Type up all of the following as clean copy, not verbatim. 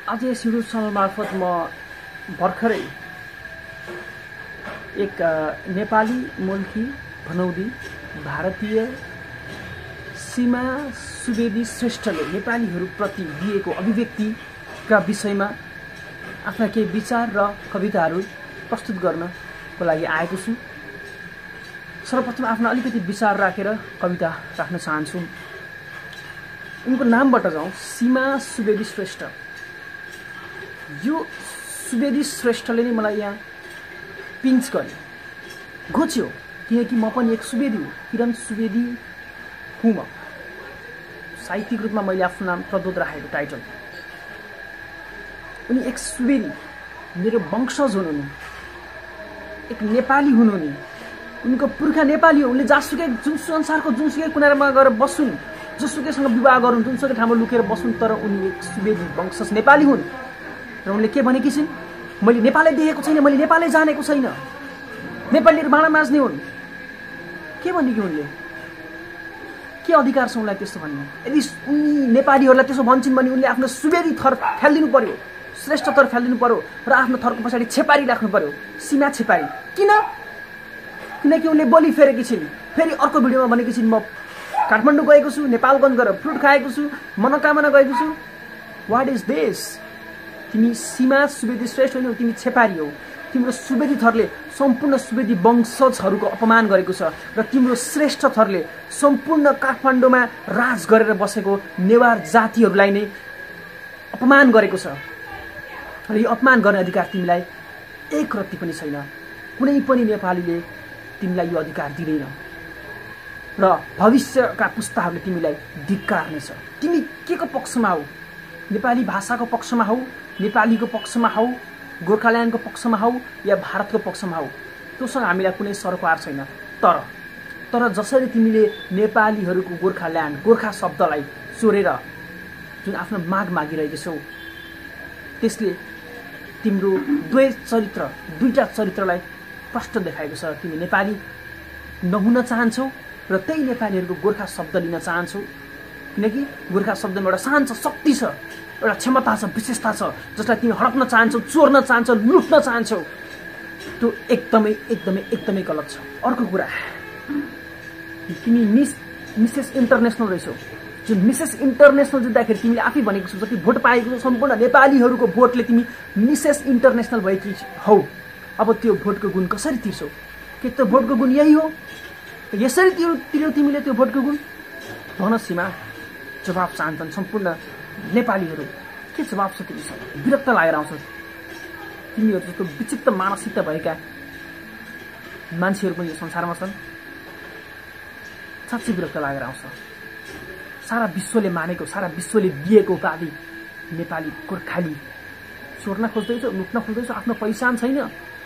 आज यस YouTube channel मार्फत म भर्खरै एक नेपाली मूलकी भनौदी भारतीय सीमा सुवेदी श्रेष्ठले नेपालीहरूप्रति दिएको अभिव्यक्तिका विषयमा आफ्ना केही विचार र कविताहरू प्रस्तुत गर्नको लागि आएको छु। सर्वप्रथम आफ्ना अलिकति विचार राखेर कविता राख्न चाहन्छु। उनको नामबाट जाउँ, सीमा सुवेदी श्रेष्ठ। यो सुवेदी श्रेष्ठले नै मलाई यहाँ पिन्च गर्यो, घोच्यो, किनकि म पनि एक सुवेदी हुँ, किरण सुवेदी हुँ। म साहित्यिक रूपमा मैले आफ्नो नाम प्रदोत राखेको टाइटल। उनी एक सुवेदी, मेरो वंशज हुनु, एक नेपाली हुनु नि, उनको पुर्खा नेपाली हो। उनले जहाँसुकै संसारको जुनसुकै कुनामा गएर बसुन्, जसुकैसँग विवाह गरून्, जुनसुकै ठाउँमा लुकेर बसुन्, तर उनी एक सुवेदी वंशज नेपाली हुन्। र उनले के भनेकी छिन्, मैले नेपालै देखेको छैन, मैले नेपालै जानेको छैन, नेपालीहरू भाँडा माझ्ने हुन्। के भनेकी उनले? के अधिकार छ उनलाई त्यस्तो भन्ने? यदि उनी नेपालीहरूलाई त्यसो भन्छन् भने उनले आफ्नो सुवेदी थर फ्यालिदिनु पर्यो, श्रेष्ठ थर फ्यालिदिनु पर्यो र आफ्नो थरको पछाडि छेपारी राख्नु पर्यो, सीमा छेपारी। किन? किनकि उनले बोली फेरेकी छिन्। फेरि अर्को भिडियोमा भनेकी छिन्, म काठमाडौँ गएको छु, नेपालगञ्ज गएर फ्रुट खाएको छु, मनोकामना गएको छु। What is this? तिमी सीमा सुवेदी श्रेष्ठ होइनौ, तिमी छेपारी हौ। तिम्रो सुवेदी थरले सम्पूर्ण सुवेदी वंशजहरूको अपमान गरेको छ र तिम्रो श्रेष्ठ थरले सम्पूर्ण काठमाडौँमा राज गरेर बसेको नेवार जातिहरूलाई नै अपमान गरेको छ। र यो अपमान गर्ने अधिकार तिमीलाई एक रत्ती पनि छैन। कुनै पनि नेपालीले तिमीलाई यो अधिकार दिँदैन र भविष्यका पुस्ताहरूले तिमीलाई धिक्कार्नेछ। तिमी के को पक्षमा हौ? नेपाली भाषाको पक्षमा हौ, नेपालीको पक्षमा हौ, गोर्खाल्यान्डको पक्षमा हौ या भारतको पक्षमा हौ? त्योसँग हामीलाई कुनै सरोकार छैन। तर जसरी तिमीले नेपालीहरूको गोर्खाल्यान्ड, गोर्खा शब्दलाई चोरेर जुन आफ्नो माग मागिरहेको छौ, त्यसले तिम्रो दुईटा चरित्रलाई प्रष्ट देखाएको छ। तिमी नेपाली नहुन चाहन्छौ र त्यही नेपालीहरूको गोर्खा शब्द लिन चाहन्छौ, किनकि गोर्खा शब्दमा एउटा शान छ, शक्ति छ, एउटा क्षमता छ, विशेषता छ, जसलाई तिमी हडप्न चाहन्छौ, चोर्न चाहन्छौ, लुट्न चाहन्छौ। त्यो एकदमै गलत छ। अर्को कुरा, तिमी मिसेस इन्टरनेसनल रहेछौ। जुन मिसेस इन्टरनेसनल जित्दाखेरि तिमीले आफै भनेको छौ, जति भोट पाएको सम्पूर्ण नेपालीहरूको भोटले तिमी मिसेस इन्टरनेसनल भएकी हौ। अब त्यो भोटको गुण कसरी तिर्छौ? के त्यो भोटको गुण यही हो? यसरी तिर्यौ तिमीले त्यो भोटको गुण? भन सीमा, जवाब चाहन्छन् सम्पूर्ण नेपालीहरू। के जवाब छ तिमीसँग? विरक्त लागेर आउँछ। तिमीहरू जस्तो विचित्र मानसिकता भएका मान्छेहरू पनि यो संसारमा छन्। साँच्चै विरक्त लागेर आउँछ। सारा विश्वले मानेको, सारा विश्वले दिएको उपाधि नेपाली गोर्खाली चोर्न खोज्दैछौ, लुट्न खोज्दैछौ, आफ्नो पहिचान छैन।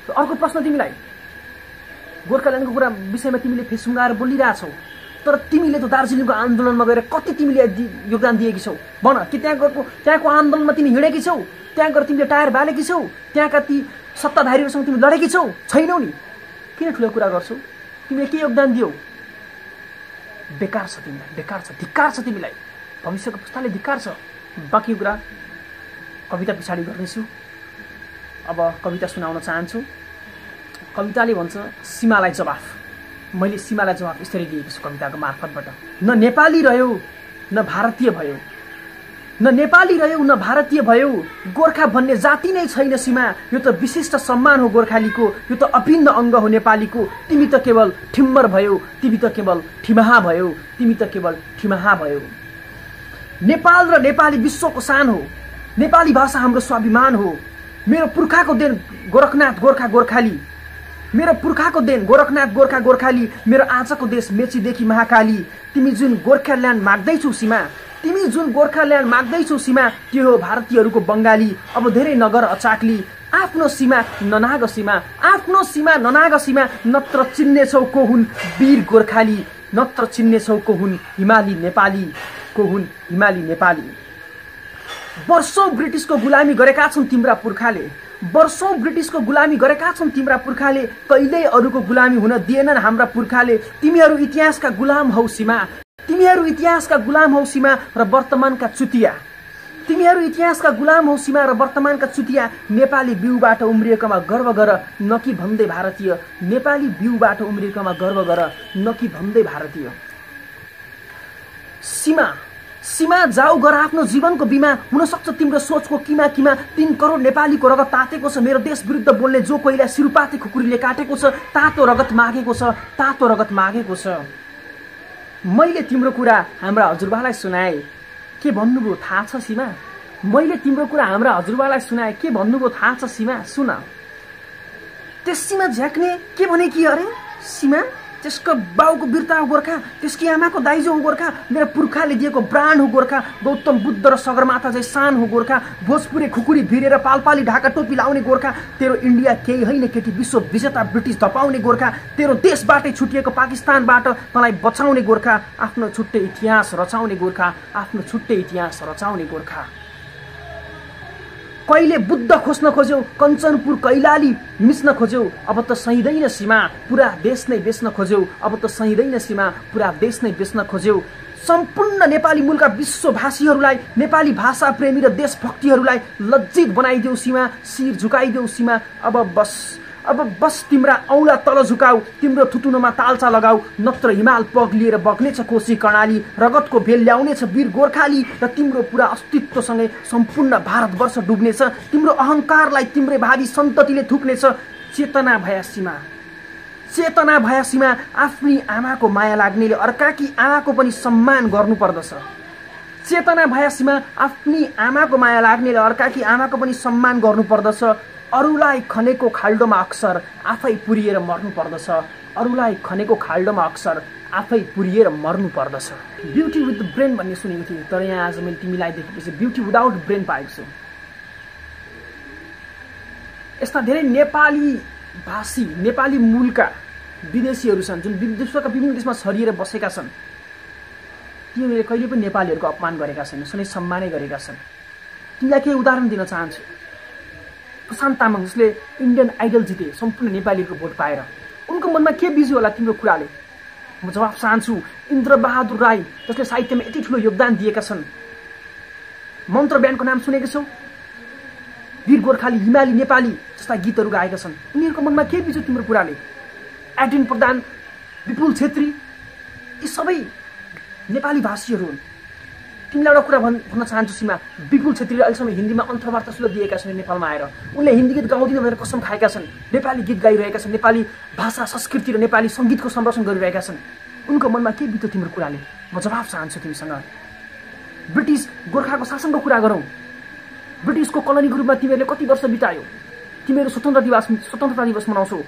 अर्को प्रश्न तिमीलाई, गोर्खाल्यान्डको कुरा विषयमा तिमीले फेसुङ्गाएर बोलिरहेछौ, तर तिमीले त दार्जिलिङको आन्दोलनमा गएर कति तिमीले योगदान दिएकी छौ? भन, कि त्यहाँको आन्दोलनमा तिमी हिँडेकी छौ? त्यहाँ गएर तिमीले टायर बालेकी छौ? त्यहाँका ती सत्ताधारीहरूसँग तिमी लडेकी छौ? छैनौ नि। किन ठुलो कुरा गर्छौ? तिमीले के योगदान दियौ? बेकार छ तिमीलाई, बेकार छ, धिक्कार छ तिमीलाई, भविष्यको पुस्ताले धिक्कार छ। बाँकी कुरा कविता पछाडि गर्नेछु। अब कविता सुनाउन चाहन्छु। कविताले भन्छ सीमालाई जवाफ। मैले सीमालाई जवाफ यसरी दिएको छु कविताको मार्फतबाट। न नेपाली रह्यौ न भारतीय भयो, न नेपाली रह्यौ न भारतीय भयो, गोर्खा भन्ने जाति नै छैन सीमा। यो त विशिष्ट सम्मान हो गोर्खालीको, यो त अभिन्न अङ्ग हो नेपालीको। तिमी त केवल ठिम्बर भयो, तिमी त केवल ठिमाहा भयो, तिमी त केवल ठिमाहा भयो। नेपाल र नेपाली विश्वको शान हो, नेपाली भाषा हाम्रो स्वाभिमान हो। मेरो पुर्खाको देन गोरखनाथ गोर्खा गोर्खाली, मेरो पुर्खाको देन गोरखनाथ गोर्खा गोर्खाली, मेरो आजको देश मेचीदेखि महाकाली। तिमी जुन गोर्खाल्यान्ड माग्दैछौ सीमा, तिमी जुन गोर्खाल्यान्ड माग्दैछौ सीमा, त्यो हो भारतीयहरूको बङ्गाली। अब धेरै नगर अचाक्ली, आफ्नो सीमा ननाग सीमा, आफ्नो सीमा ननाग सीमा। नत्र चिन्नेछौ को हुन् वीर गोर्खाली, नत्र चिन्नेछौ को हुन् हिमाली नेपाली, को हुन् हिमाली नेपाली। वर्षौं ब्रिटिसको गुलामी गरेका छन् तिम्रा पुर्खाले, वर्षौं ब्रिटिसको गुलामी गरेका छन् तिम्रा पुर्खाले। कहिल्यै अरूको गुलामी हुन दिएनन् हाम्रा पुर्खाले। तिमीहरू इतिहासका गुलाम हौ सीमा, तिमीहरू इतिहासका गुलाम हौ सीमा। र वर्तमानका चुतिया तिमीहरू इतिहासका गुलाम हौ सीमा र वर्तमानका चुतिया। नेपाली बिउबाट उम्रिएकोमा गर्व गर न कि भन्दै भारतीय। नेपाली बिउबाट उम्रिएकोमा गर्व गर न कि भन्दै भारतीय। सीमा सीमा जाऊ गर आफ्नो जीवनको बिमा। हुनसक्छ तिम्रो सोचको किमा किमा 3 करोड नेपालीको रगत तातेको छ। मेरो देश विरुद्ध बोल्ने जो कोहीलाई सिरुपाते खुकुरीले काटेको छ। तातो रगत मागेको छ, तातो रगत मागेको छ। मैले तिम्रो कुरा हाम्रा हजुरबालाई सुनाए, के भन्नुभयो थाहा छ सीमा? मैले तिम्रो कुरा हाम्रा हजुरबालाई सुनाए, के भन्नुभयो थाहा छ सीमा? सुन। त्यस सीमा झ्याक्ने के भने कि अरे सीमा त्यसको बाउको वीरता हो गोर्खा, त्यसकी आमाको दाइजो हो गोर्खा, मेरो पुर्खाले दिएको ब्रान्ड हो गोर्खा, गौतम बुद्ध र सगरमाथा चाहिँ शान हो गोर्खा, भोजपुरे खुकुरी भिरेर पालपाली ढाका टोपी लाउने गोर्खा, तेरो इन्डिया केही होइन केटी, विश्व विजेता ब्रिटिस धपाउने गोर्खा, तेरो देशबाटै छुटिएको पाकिस्तानबाट तँलाई बचाउने गोर्खा, आफ्नो छुट्टै इतिहास रचाउने गोर्खा, आफ्नो छुट्टै इतिहास रचाउने गोर्खा। कहिले बुद्ध खोज्न खोज्यौ, कञ्चनपुर कैलाली मिच्न खोज्यौ, अब त सहिँदैन सीमा, पुरा देश नै बेच्न खोज्यौ, अब त सहिँदैन सीमा, पुरा देश नै बेच्न खोज्यौ। सम्पूर्ण नेपाली मूलका विश्वभाषीहरूलाई, नेपाली भाषा प्रेमी र देशभक्तिहरूलाई लज्जित बनाइदेऊ सीमा, शिर झुकाइदेऊ सीमा। अब बस तिम्रा औला तल झुकाऊ, तिम्रो थुतुनोमा तालचा लगाऊ, नत्र हिमाल पग्लिएर बग्नेछ कोशी कर्णाली, रगतको भेल ल्याउनेछ वीर गोर्खाली र तिम्रो पुरा अस्तित्वसँगै सम्पूर्ण भारतवर्ष डुब्नेछ। तिम्रो अहङ्कारलाई तिम्रै भावी सन्ततिले थुक्नेछ। चेतना भया सीमा, चेतना भया सीमा, आफ्नी आमाको माया लाग्नेले अर्काकी आमाको पनि सम्मान गर्नुपर्दछ। चेतना भया सीमा, आफ्नी आमाको माया लाग्नेले अर्काकी आमाको पनि सम्मान गर्नुपर्दछ। अरूलाई खनेको खाल्डोमा अक्सर आफै पुरिएर मर्नु पर्दछ। अरूलाई खनेको खाल्डोमा अक्सर आफै पुरिएर मर्नु पर्दछ। ब्युटी विथ ब्रेन भन्ने सुनेको थिएँ, तर यहाँ आज मैले तिमीलाई देखेपछि ब्युटी विदाउट ब्रेन पाएको छु। यस्ता धेरै नेपाली भाषी, नेपाली मूलका विदेशीहरू छन् जुन विश्वका विभिन्न देशमा छरिएर बसेका छन्। तिनीहरूले कहिले पनि नेपालीहरूको अपमान गरेका छैनन्, सधैँ सम्मानै गरेका छन्। तिमीलाई केही उदाहरण दिन चाहन्छु। प्रशान्त तामाङ जसले इन्डियन आइडल जिते सम्पूर्ण नेपालीहरूको भोट पाएर, उनको मनमा के बिज्यो होला तिम्रो कुराले? म जवाफ चाहन्छु। इन्द्रबहादुर राई जसले साहित्यमा यति ठुलो योगदान दिएका छन्, मन्त्र ब्यान्डको नाम सुनेको छौ? वीर गोर्खाली, हिमाली नेपाली जस्ता गीतहरू गाएका छन्। उनीहरूको मनमा के बिज्यो तिम्रो कुराले? एडिन प्रधान, विपुल छेत्री, यी सबै नेपाली भाषीहरू हुन्। तिमीलाई एउटा कुरा भन्न चाहन्छु सीमा, विपुल छेत्रीले अहिलेसम्म हिन्दीमा अन्तर्वार्ता सुधा दिएका छन् नेपालमा आएर। उनले हिन्दी गीत गाउँदिन भनेर कसम खाएका छन्, नेपाली गीत गाइरहेका छन्, नेपाली भाषा संस्कृति र नेपाली सङ्गीतको संरक्षण गरिरहेका छन्। उनको मनमा के बित्यो तिम्रो कुराले? म जवाफ चाहन्छु तिमीसँग। ब्रिटिस गोर्खाको शासनको कुरा गरौँ। ब्रिटिसको कलोनीको रूपमा तिमीहरूले कति वर्ष बितायो? तिमीहरू स्वतन्त्रता दिवस मनाउँछौ।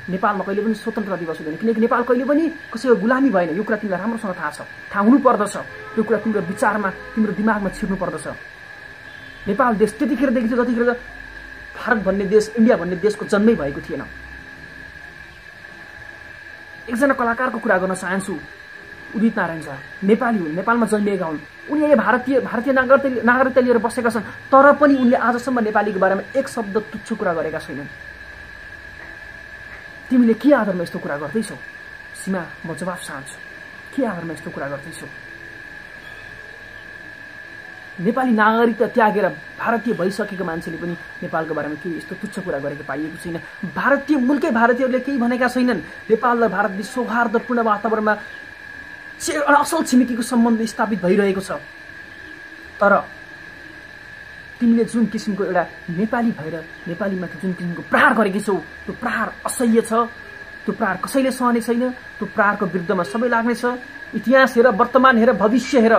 नेपालमा कहिले पनि स्वतन्त्रता दिवस हुँदैन, किनकि नेपाल कहिले पनि कसैको गुलामी भएन। यो कुरा तिमीलाई राम्रोसँग थाहा छ, थाहा हुनुपर्दछ। यो कुरा तिम्रो विचारमा, तिम्रो दिमागमा छिर्नु पर्दछ। नेपाल देश त्यतिखेरदेखि थियो जतिखेर भारत भन्ने देश, इन्डिया भन्ने देशको जन्मै भएको थिएन। एकजना कलाकारको कुरा गर्न चाहन्छु, उदित नारायण झा। नेपाली हुन्, नेपालमा जन्मिएका हुन्। उनीहरूले भारतीय नागरिकता लिएर बसेका छन्, तर पनि उनले आजसम्म नेपालीको बारेमा एक शब्द तुच्छ कुरा गरेका छैनन्। तिमीले के आधारमा यस्तो कुरा गर्दैछौ सीमा? म जवाफ चाहन्छु, के आधारमा यस्तो कुरा गर्दैछौ? नेपाली नागरिकता त्यागेर भारतीय भइसकेको मान्छेले पनि नेपालको बारेमा केही यस्तो तुच्छ कुरा गरेको पाइएको छैन। भारतीय मुलकै भारतीयहरूले केही भनेका छैनन्। नेपाल र भारत बीच सौहार्दपूर्ण वातावरणमा असल छिमेकीको सम्बन्ध स्थापित भइरहेको छ। तर तिमीले जुन किसिमको एउटा नेपाली भएर नेपालीमाथि जुन किसिमको प्रहार गरेकी छौ, त्यो प्रहार असह्य छ। त्यो प्रहार कसैले सहने छैन। त्यो प्रहारको विरुद्धमा सबै लाग्नेछ। इतिहास हेर, वर्तमान हेर, भविष्य हेर,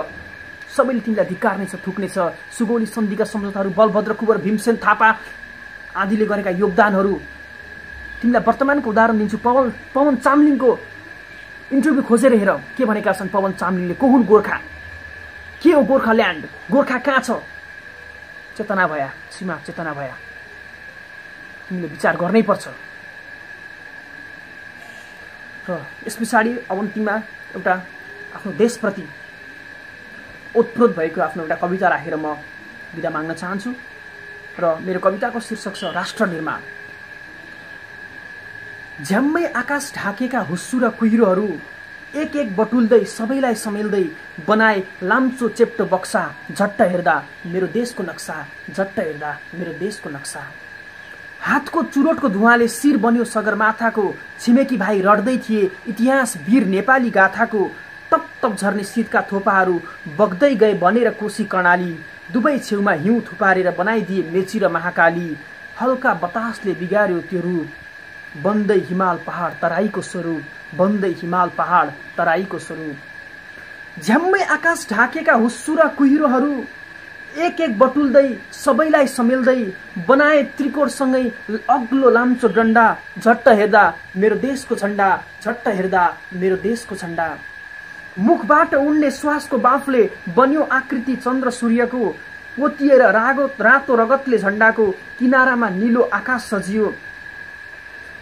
सबैले तिमीलाई धिक्कार्नेछ, थुक्नेछ। सुगौली सन्धिका सम्झौताहरू, बलभद्र कुँवर, भीमसेन थापा आदिले गरेका योगदानहरू। तिमीलाई वर्तमानको उदाहरण दिन्छु। पवन चामलिङको इन्टरभ्यू खोजेर हेर, के भनेका छन् पवन चामलिङले। को हुन् गोर्खा? के हो गोर्खाल्यान्ड? गोर्खा कहाँ छ? चेतना भया सीमा, चेतना भया। तिमीले विचार गर्नै पर्छ। र यस पछाडि अवन्तीमा एउटा आफ्नो देशप्रति ओतप्रोत भएको आफ्नो एउटा कविता राखेर म बिदा माग्न चाहन्छु। र मेरो कविताको शीर्षक छ राष्ट्र निर्माण। झ्याम्मै आकाश ढाकेका हुस्सु र कुहिरोहरू एक एक बटुल्दै सबैलाई समेल्दै बनाए लाम्चो चेप्टो बक्सा, झट्ट हेर्दा मेरो देशको नक्सा, झट्ट हेर्दा मेरो देशको नक्सा। हातको चुरोटको धुवाले शिर बन्यो सगरमाथाको, छिमेकी भाइ रड्दै थिए इतिहास वीर नेपाली गाथाको। तप तप झर्ने शीतका थोपाहरू बग्दै गए बनेर कोशी कर्णाली, दुवै छेउमा हिउँ थुपारेर बनाइदिए मेची र महाकाली। हल्का बतासले बिगार्यो त्यो रूप, बन्दै हिमाल पहाड तराईको स्वरूप, बन्दै हिमाल पहाड तराईको स्वरूप। झ्याम्मै आकाश ढाकेका हुस्सु र कुहिरोहरू एक एक बटुल्दै सबैलाई समेल्दै बनाए त्रिकोणसँगै अग्लो लाम्चो डन्डा, झट्ट हेर्दा मेरो देशको झण्डा, झट्ट हेर्दा मेरो देशको झण्डा। मुखबाट उड्ने श्वासको बाफले बन्यो आकृति चन्द्र सूर्यको, पोतिएर रातो रगतले झण्डाको किनारामा नीलो आकाश सजियो।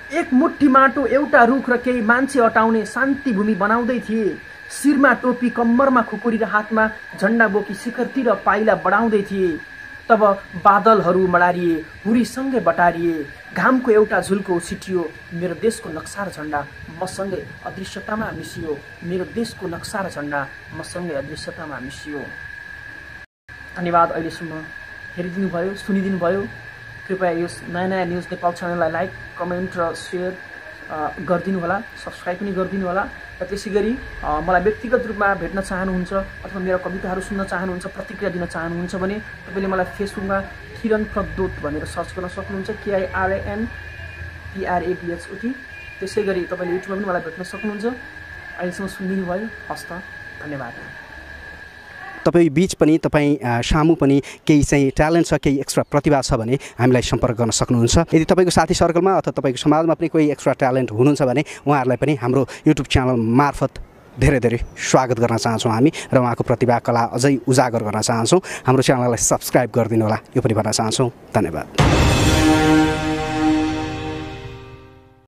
एक मुट्ठी माटो एउटा रुख र केही मान्छे अटाउने शान्ति भूमि बनाउँदै थिए। शिरमा टोपी, कम्मरमा खुकुरी र हातमा झण्डा बोकी शिखरतिर पाइला बढाउँदै थिए। तब बादलहरू मडारिए, हुरीसँगै बटारिए, घामको एउटा झुल्को उछिटियो। मेरो देशको नक्सा र झण्डा मसँगै अदृश्यतामा मिसियो, मेरो देशको नक्सा र झण्डा मसँगै अदृश्यतामा मिसियो। धन्यवाद अहिलेसम्म हेरिदिनु भयो, सुनिदिनु भयो। कृपया यो नयाँ न्युज नेपाल च्यानललाई लाइक, कमेन्ट र सेयर गरिदिनु होला, सब्सक्राइब पनि गरिदिनु होला। र त्यसै गरी मलाई व्यक्तिगत रूपमा भेट्न चाहनुहुन्छ अथवा मेरा कविताहरू सुन्न चाहनुहुन्छ, प्रतिक्रिया दिन चाहनुहुन्छ भने तपाईँले मलाई फेसबुकमा किरण प्रदोत भनेर सर्च गर्न सक्नुहुन्छ, KIRANPRADHOT। त्यसै गरी तपाईँले युट्युबमा पनि मलाई भेट्न सक्नुहुन्छ। अहिलेसम्म सुनिदिनु भयो, हस् त, धन्यवाद। तपाईँ बीच पनि, तपाईँ सामु पनि केही चाहिँ ट्यालेन्ट छ, केही एक्स्ट्रा प्रतिभा छ भने हामीलाई सम्पर्क गर्न सक्नुहुन्छ। यदि तपाईँको साथी सर्कलमा अथवा तपाईँको समाजमा पनि कोही एक्स्ट्रा ट्यालेन्ट हुनुहुन्छ भने उहाँहरूलाई पनि हाम्रो युट्युब च्यानल मार्फत धेरै धेरै स्वागत गर्न चाहन्छौँ हामी, र उहाँको प्रतिभा कला अझै उजागर गर्न चाहन्छौँ। हाम्रो च्यानललाई सब्सक्राइब गरिदिनु होला, यो पनि भन्न चाहन्छौँ। धन्यवाद।